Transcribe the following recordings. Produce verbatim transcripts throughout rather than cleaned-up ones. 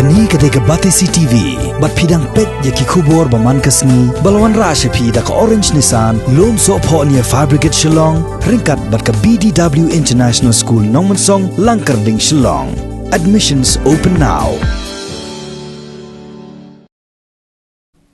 Kane ka dei ka Batesi T V, bad phi dang peit ïa ki khubor ba man ka sngi, ba la wanrah sha phi da ka Orange Nissan, Lumsohphoh near Fire Brigade Shillong, ryngkat bad ka B D W International School Nongmensong, Langkyrding, Shillong. Admissions open now.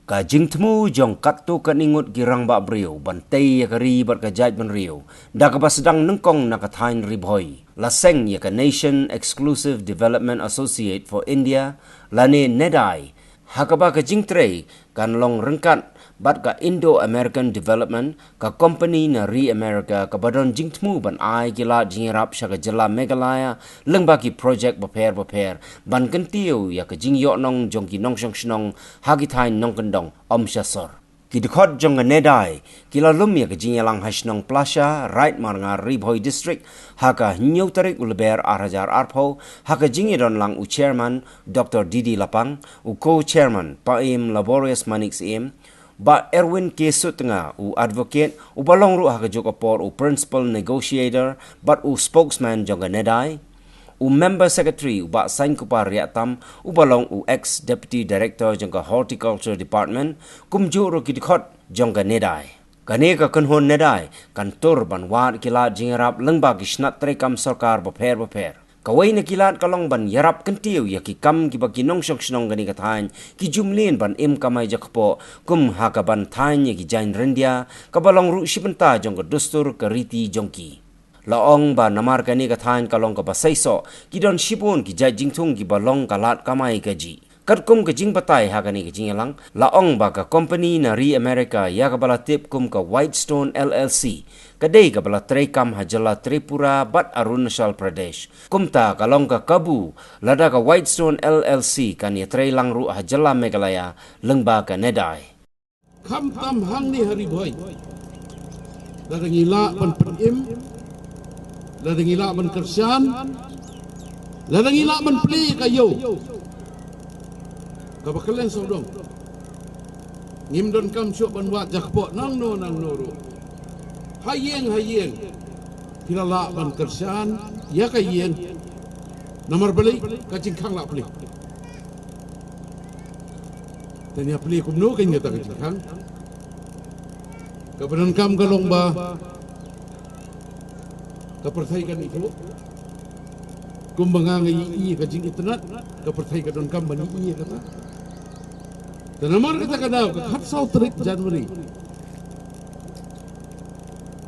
Ka jingthmu jong katto katne ngut ki rangbah briew ban tei ïa ka ri bad ka jaitbynriew, da kaba sdang nyngkong na ka thaiñ Ri Bhoi, la seng ïa ka Nation Exclusive Development Associate for India, lane NEDAI, ha kaba ka jingtrei kan long ryngkat bad ka Indo-American Development, ka kompani na ri America kaba don jingthmu ban ai ki lad jingïarap sha ka jylla Meghalaya lyngba ki projek bapher bapher, ban kyntiew ïa ka jingïohnong jong ki nongshong shnong ha ki thaiñ nongkyndong, ym sha sor. Ki dkhot jong ka NEDAI ki la lum ïa ka jingïalang ha shnong Plasha, Raid Marngar, Ri Bhoi District, ha ka hynñiew tarik u Lber ar hajar arphew, ha ka jingïadonlang u Chairman Doctor D D Lapang, u Co-Chairman Paiem Laborious Manik Syiem, Bah Erwin K Sutnga, u Advocate, uba long ruh ha kajuh ka por u Principal Negotiator bad u Spokesman jong ka NEDAI, u Member Secretary u Bah Sainkupar Riahtam, uba long u Ex Deputy Director jong ka Horticulture Department, kumjuh ruh ki dkhot jong ka NEDAI. Kane ka kynhun NEDAI kan tur ban wad ki lad jingïarap lyngba ki shnat treikam sorkar bapher bapher. Kawei na ki lad ka long ban ïarap kyntiew ïa ki kam kiba ki nongshong shnong kane ka thaiñ ki ju mlien ban im kamai jakpoh, kum ha ka ban thaiñ ïa ki jaiñ ryndia, kaba long ruh shi bynta jong ka dustur ka riti jong ki. La ong ba namar kane ka thaiñ ka long kaba seisoh, ki don shibun ki jait jingthung kiba long ka lad kamai kajih. Katkum ka jingbatai ha kane ka jingïalang, la ong ba ka kompani na ri America ïa kaba la tip kum ka Whitestone L L C, ka dei kaba la treikam ha jylla Tripura bad Arunachal Pradesh. Kumta ka long ka kabu lada ka Whitestone L L C kan ïatreilang ruh ha jylla Meghalaya lyngba ka NEDAI. Khamtam hangne ha Ri Bhoi, lada ngi lah ban pynim, lada ngi lah ban kyrshan, lada ngi lah ban plie ka ïew kaba kylleng sawdong, ngim donkam shuh ban wad jakpoh nangno nangno ruh. Ha ïing ha ïing phi la lah ban kyrshan ïa ka ïing. Namar balei? Ka jingkhang la plie. Te ngi ïa plie kumno kein kata ka jingkhang? Kaba donkam ka long ba ka pyrthei kan ithuh. Kumba nga nga ïohi ïa ka jingitynnad, ka pyrthei ka donkam ban ïohi ïa kata. Te namar kata ka daw ka khatsaw tarik January,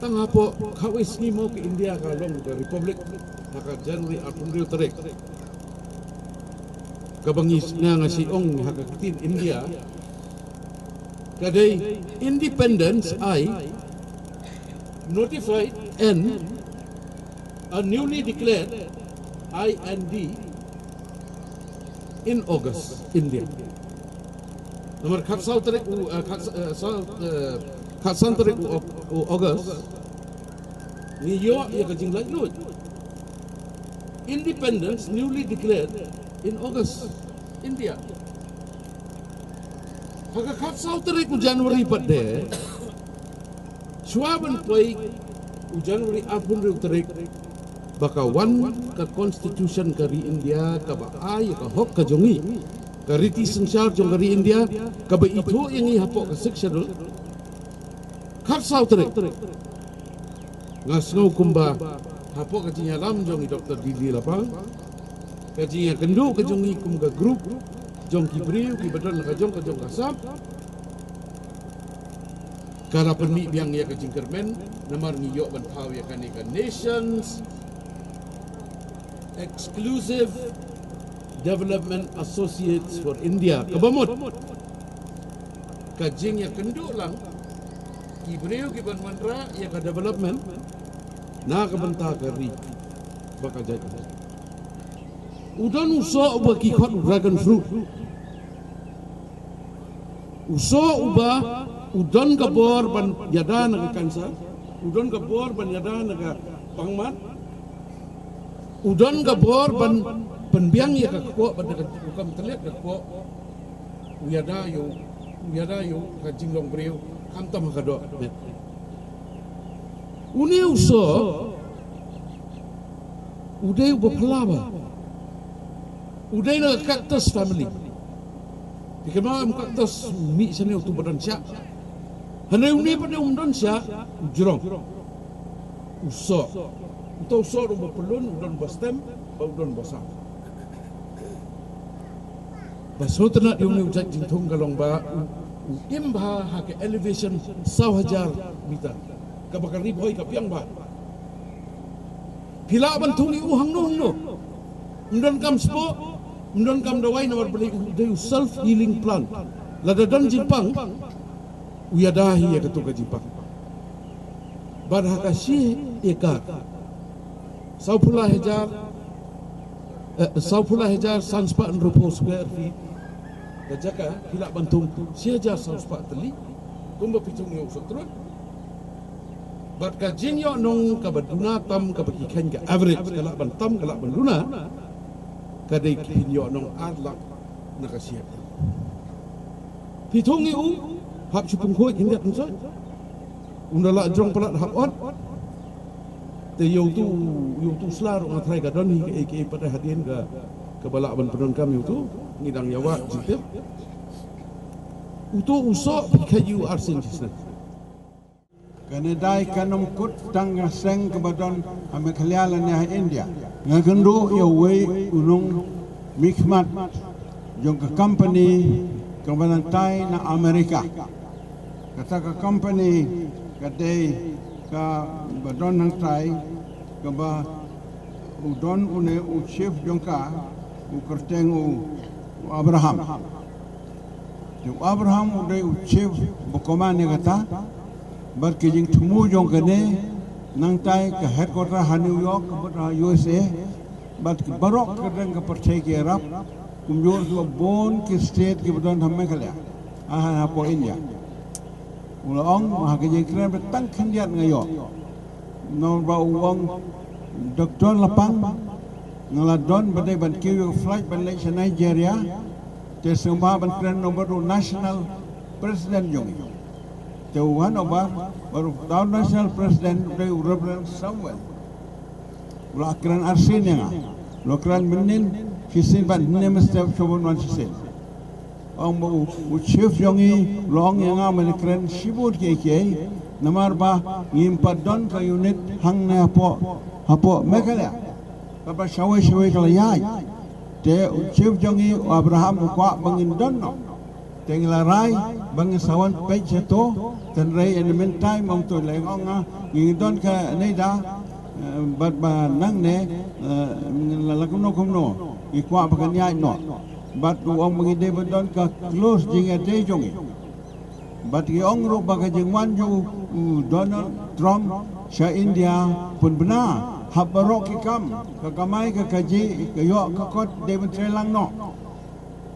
tang hapoh khatwei sngi mo ka India ka long ka Republic, ha ka January arphew hynriew tarik, kaba ngi, nga nga shu ong ha ka ktien India, ka dei Independence I, notified and a newly declared I N D in August, India. Namar khatsaw tarik u, eh, khat, eh, saw, eh, khatsan tarik u, u August, ngi ïoh ïa ka jinglaitluid. Independence newly declared in August, India. Ha ka khatsaw tarik u January pat de, shuwa ban poi u January arphew hynriew tarik, ba ka wan ka constitution ka ri India kaba ai ka hok ka jong ngi, ka riti synshar jong ka ri India, kaba ithuh ïa ngi hapoh ka Sixth Schedule. Khatsaw tarik. Nga sngew kumba hapoh ka jingïalam jong i Doctor D D Lapang, ka jingïakynduh ka jong ngi kum ka group jong ki briew kiba don la ka jong ka jong ka sap, ka la pynmih biang ïa ka jingkyrmen, namar ngi ïoh ban thaw ïa kane ka Nations Exclusive Development Associates for India, kaba mut ka jingïakynduh lang ki briew kiban wanrah ïa ka development na ka bynta ka ri bad ka jaitbynriew. U don u soh uba ki khot u dragon fruit. U soh uba u don ka bor ban ïada na ka cancer, u don ka bor ban ïada na ka pangmat, u don ka bor ban pynbiang ïa ka kpoh, ban da ka kam tliat ka kpoh, u ïada ïa u, u ïada ïa u ka jinglong briew, khamtam ha ka doh met. Une u soh u dei uba phylla bha. U dei na ka Cactus family. Te kynmaw em, Cactus u mih shane utu ba don shiah. Hynrei une pat de um don shiah, u jrong. U soh. Uta u soh ruh ba pyllun, u don ba stem, ba u don ba sam. Ba sngewtynnat ïa une u jait jingthung ka long ba u, u im bha ha ka elevation saw hajar meter. Kaba ka Ri Bhoi ka biang bha. Phi lah ban thung ïa u hangno hangno. Ym don kam spah, ym don kam dawai, namar balei u dei u self healing plant. Lada don jingpang, u ïada hi ïa kato ka jingpang. Bad ha ka shi ekar, sawphew lai hajar, eh, sawphew lai hajar san spah hynriewphew square feet ka jaka, phi lah ban thung shi hajar saw spah tylli, kumba phi thung ïa u sohtrut. Bad ka jingïohnong kaba duna tam, kaba ki kheiñ ka average, ka lah ban tam, ka lah ban duna, ka dei ki pynïohnong ar lak na ka shi hektar. Phi thung ïa u, hap shu pynkhuid khyndiat khynsoit. Un da lah jrong palat hap ot. Te ïa utu, ïa utu sla ruh nga tharai ka don hi kaei kaei pat hadien ka, kaba lah ban pyndonkam ïa utu. Ngi dang ïa wad jingtip. Utu u soh phi kheiñ ïa u arsien shisneng. Kane dei, kan ym kut tang ha seng kaba don ha Meghalaya lane ha India. Nga kynduh ïa uwei u nong mihkhmat jong ka company kaba nangtai na America. Kata ka company ka dei kaba don nangtai, kaba u don une u chief jong ka, u kyrteng u, u Abraham. Te u Abraham u dei u chief ba command ïa kata. Bad ka jingthmu jong kane, nangtai ka headquarter ha New York, ka mut ha U S A. Bad ki baroh ki kyrteng ka pyrthei ki ïarap, kumjuh ruh bun ki state kiba don ha Meghalaya, ha, ha, hapoh India. U la ong, ha ka jingkren ba tang khyndiat nga ïoh. Namar ba u ong, Doctor Lapang, nga la don ba dei ban kiew ïa ka flight ban leit sha Nigeria. Te sngewbha ban kren noh bad u national president jong ngi. Te u handover bad uta u national president u dei u Reverend Samuel. U la kren arsien ïa nga. U la kren mynnin shisien bad hynne mynstep shuh ban wan shisien. Ong ba u, u chief jong ngi u la ong ïa nga, men kren shibun kiei kiei, namar ba ngim pat don ka unit hangne hapoh, hapoh Meghalaya. Kaba shawei shawei ka la ïaid. Te u chief jong ngi u Abraham u kwah ba ngin don noh. Te ngi la rai ba ngin sa wan peit shato. Hynrei in the meantime, ong to, lei ong nga, ngi don ka NEIDA, eh, bad ba nangne, eh, ngi la, la kumno kumno, ngi kwah ba kan ïaid noh. Bad u ong ba ngi dei ban don ka close jingïadei jong ngi. Bad ngi ong ruh ba ka jingwan jong u Donald Trump sha India pynbna ha baroh ki kam, ka kamai ka kajih, ka ïoh ka kot, dei ban trei lang noh.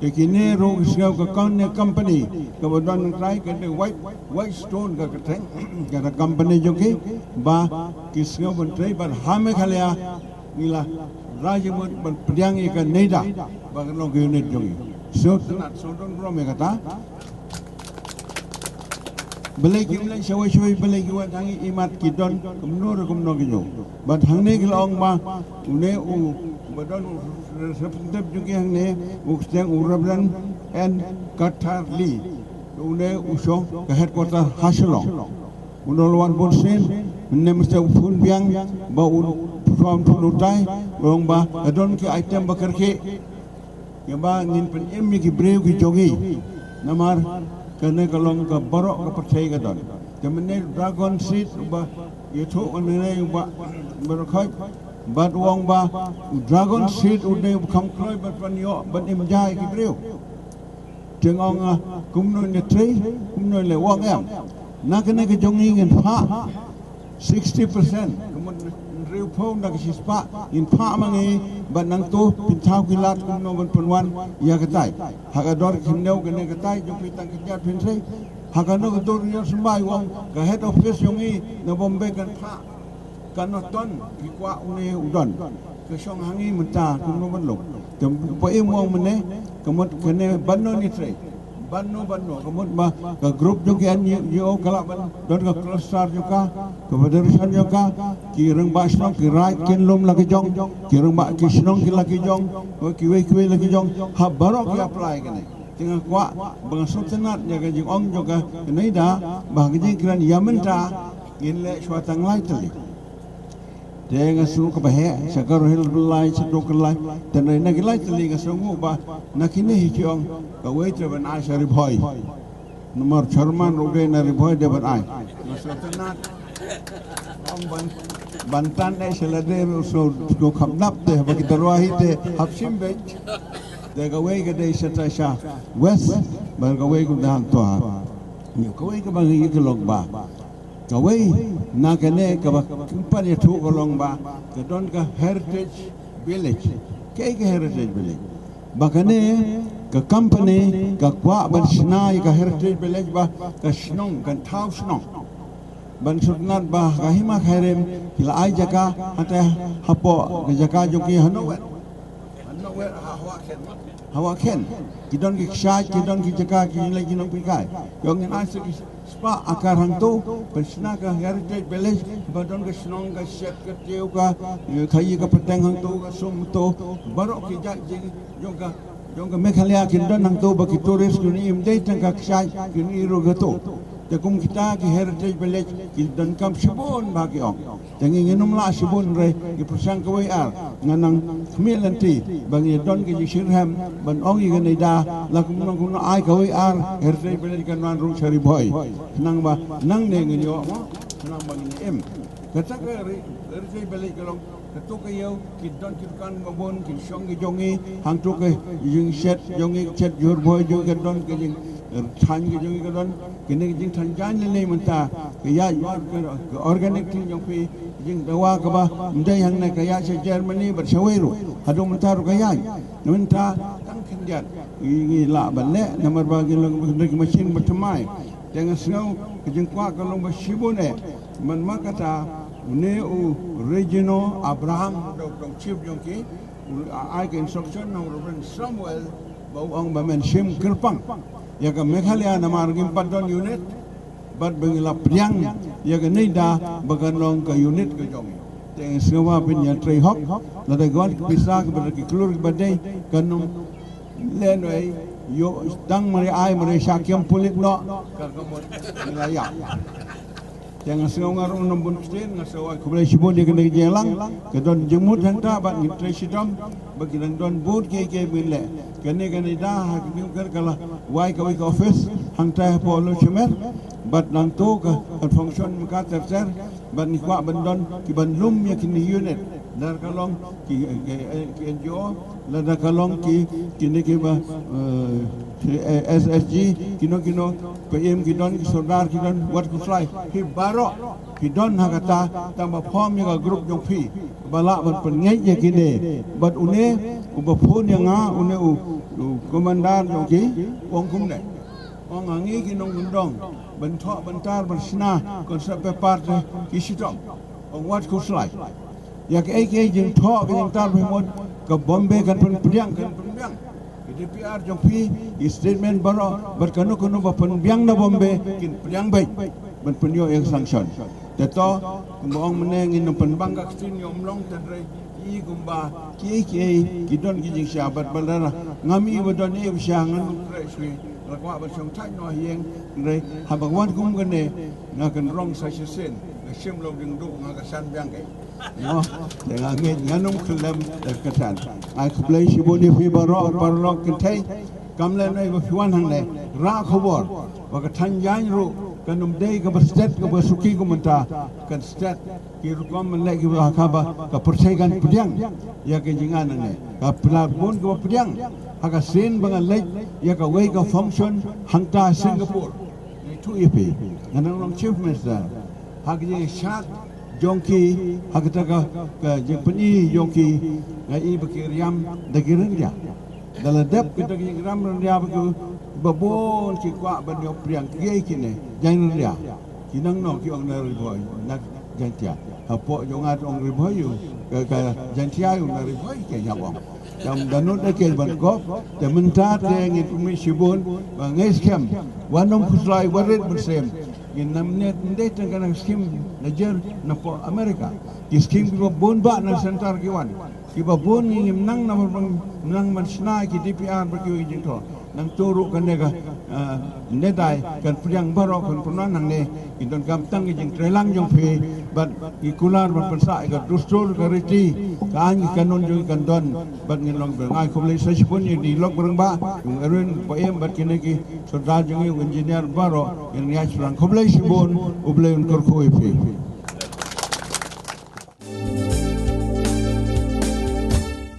Te kine ruh ki sngew ka kane company kaba don nangtai, ka dei White, Whitestone ka kyrteng, ka company jong ki, ba ki sngew ban trei bad ha Meghalaya ngi la rai jingmut ban pdiang ïa ka NEIDA ba kan long ka unit jong ngi. Sngewtynnat, sngewdon burom ïa kata. Balei kim leit shawei shawei, balei ki wan ha ngi, imat ki don kumno re kumno ki jong. Bad hangne ki la ong ba une u ba don u representative jong ki hangne, u kyrteng u Reverend N Katharli. Une u shong ka headquarter ha Shillong. Une u la wan bun sien, mynne mynstep u phone biang ba un perform, phone utai, u ong ba ka don ki item ba kyrkieh. Ïa ba ngin pynim ïa ki briew ki jong ngi. Namar kane ka long ka baroh ka pyrthei ka don. Te mynne dragon seed uba ïathuh mynne uba, uba rakhoit. Bad u ong ba u dragon seed u dei uba kham kloi ban pynïoh ban im ja ïa ki briew. Te nga ong, ah, kumno ngi trei, kumno ngi leh, u ong em, na kane ka jong ngi ngin phah sixty percent, ka mut hynriewphew na ka shispah, ngin phah ma ngi, bad nangto phin thaw ki lad kumno ban pynwan ïa katai. Ha ka dor khyndew kane katai jong phi tang khyndiat phin trei. Ha kano ka dur ïa symbai, u ong ka head office jong ngi na Bombay kan phah. Katno ton phi kwah une u don? Ka shong ha ngi mynta kumno ban long. Te u Bah Im u ong mynne, ka mut kane ban don ngi trei. Ban no ban no ka mut ba ka group jong ki N G O ka lah ban don ka cluster jong ka, ka federation jong ka, ki rangbah shnong ki raid kin lum la ki jong, ki rangbah ki shnong ki la ki jong, kiwei kiwei la ki jong, ha baroh ki apply kane. Te nga kwah ba nga sngewtynnat ïa ka jingong jong ka NEDA ba ka jingkren ïa mynta ngin leh shuwa tang lai tylli. Te nga sngew kaba heh sha ka Rohil Blai sha Dok Blai. Te na ki lai tylli nga sngew ba na kine hi ki ong kawei te ban ai sha Ri Bhoi. Namar chairman ruh dei na Ri Bhoi dei ban ai. Nga sngewtynnat. Ong ban ban tan dei sha lade ruh sngew kham nap te ba ki tyrwa hi te hap shim beit. Te kawei ka dei sha ta sha West ba kawei ka dang to ha. Kawei kaba ngi ka long ba kawei na kane kaba kim pat ïathuh ka long ba ka don ka Heritage Village. Kaei ka Heritage Village? Ba kane ka company ka kwah ban shna ïa ka Heritage Village ba ka shnong kan thaw shnong. Ban sngewtynnat ba ka Hima Khyrim ki la ai jaka hangta hapoh ka jaka jong ki ha Nongwet. Ha Nongwet ha Hawa Khen. Hawa Khen. Ki don ki kshaid, ki don ki jaka, ki lei ki nongpynïaid. Ïoh ngin ai sa ki spah akar hangto, pynshna ka Heritage Village, ba don ka shnong, ka shet, ka tiew, ka, eh, khaïi, ka pateng hangto, ka sum to, baroh ki jait jing jong ka, jong ka Meghalaya kin don hangto ba ki tourist kin im dei tang ka kshaid kin im ruh kato. Te kum kita ki Heritage Village ki donkam shibun ba ki ong. Te ngi ngin ym lah shibun re, ngi pyrshang kawei ar, nga nang khmih lynti ba ngi don ka jingshitrhem ban ong ïa ka NEDA la kumno kumno ai kawei ar Heritage Village kan wan ruh sha Ri Bhoi. Khnang ba nangne ngin ïoh mo, khnang ba ngin im. Kata ka Heritage Village ka long kato ka ïew ki don ki dukan ba bun, ki shong ki jong ngi, hangto ka jingshet jong ngi, shet jhur bhoi jong ngi, ka don ka jing, eh, thaiñ ka jong ngi, ka don kine ki jingthaiñ jaiñ lei lei mynta, ka ïaid ka, ka organic thing jong phi, jingdawa kaba ym dei hangne, ka ïaid sha Germany bad sha wei ruh, haduh mynta ruh ka ïaid. Mynta tang khyndiat ngi, ngi lah ban leh namar ba ngi long ki machine ba thymmai. Te nga sngew ka jingkwah ka long ba shibun eh. Man ma kata une u Regino Abraham, u dei u chief jong ki, u ai ka instruction na u Reverend Samuel ba u ong ba men shim kyrpang ïa ka Meghalaya namar ngim pat don unit, bad ba ngi la pdiang ïa ka NEDA ba kan long ka unit ka jong ngi. Te nga sngew ba phin ïatrei hok, lada ka wan ki pisa kiba da ki klur kiba dei, kan ym leh noh ei, ïoh tang mar ai mar shah kem pulit noh, ka ka mut ngi la ïap. Te nga sngew nga ruh ngam bun ktien, nga sngew ai khublei shibun ïa kane ka jingïalang, ka don jingmut hangta bad ngin trei shitom ba ki dang don bun kiei kiei ba ngin leh. Kane ka NEDA ha kane ka la wai kawei ka office hangta hapoh Lhokshamer bad nangto ka, ka function mynta ter ter. Bad ngi kwah ban don ki ban lum ïa kine unit, lada ka long ki, ki, ki N G O, lada ka long ki, kine kiba, eh, ki, eh, S S G, kino kino, ki im ki don, ki sordar ki don, wat khuslai, ki baroh ki don ha kata, tang ba form ïa ka group jong phi ba lah ban pynngeit ïa kine. Bad une uba phone ïa nga, une u, u commander jong ki, u ong kumne. Ong, ha ngi ki nongkyndong ban thoh ban tar ban shna concept paper te ki shitom. Ong, wat khuslai. Ïa kaei kaei jingthoh ka jingtar ba mut ka Bombay kan pynbiang, kan pynbiang. Ka D P R jong phi, i statement baroh bad kano kano ba pynbiang na Bombay kin pynbiang beit ban pynïoh ïa ka sanction. Te to kumba ong mynne ngin ym pynbang ka ktien ïoh ym long, tang re i kumba kiei kiei ki don ki jingshisha bad ba lada ngam i ba don i ba shisha ngan ym treh shuh. Nga kwah ban shong thait noh ha ïing, hynrei haba wan kum kane nga kynrong sa shisien, nga shim lok ding duh, nga ka san biang kei. Mo, te nga ngeit ngan ym khyllem da ka kyrdan. Ai khublei shibun ïa phi baroh, paralok kynthei. Kam lehnoh ba phi wan hangne, rah khubor ba ka thaiñ jaiñ ruh kan ym dei kaba stet kaba suki kum mynta, kan stet ki rukom ban leh kiba ha kaba ka pyrthei kan pdiang ïa ka jingïalang ne. Ka pla bun kaba pdiang ha ka sien ba nga leit ïa kawei ka function hangta Singapore. Nga ïathuh ïa phi, nga nang long Chief Minister, ha ka jingshad jong ki, ha kata ka, ka jingpyni jong ki, nga i ba ki riam da ki ryndia. Da la dep kita ki riam ryndia ba ki, ba bun ki kwah ban ïoh pdiang, kiei kine jaiñ ryndia? Ki nang noh, ki ong na Ri Bhoi, na Jaiñtia. Hapoh jong nga ong Ri Bhoi ïoh. ka, ka Jaintia un nang ri hoi ke ïa bong. Jam da nud da ke ban kop, te mynta te ngin pynmih shibun, ba ngi skhem, wan ym khuslai, wan rit mynsiem. Ngin ym nang ne, ne tang ka nang skim na jer na poh America. Ki skim kiba bun ba na center ki wan. Kiba bun ngi ngim nang na ban, nang ban shna ki D P R bad ki jingthoh. Nangta ruh kane ka, ah, ne dei kan pdiang baroh kan pynwan hangne. Ki donkam tang ki jingtreilang jong phi bad ki kular ban pynsah ïa ka dustur, ka riti, ka aiñ, ka kanun jong ngi kan don. Bad ngin long bha. Nga ai khublei sa shibun ïa i Lok Rangbah, i Erwin Bah Im bad kine ki sordar jong ngi, u engineer baroh, ngin ïa sdang. Khublei shibun, U Blei un kyrkhu ïa phi.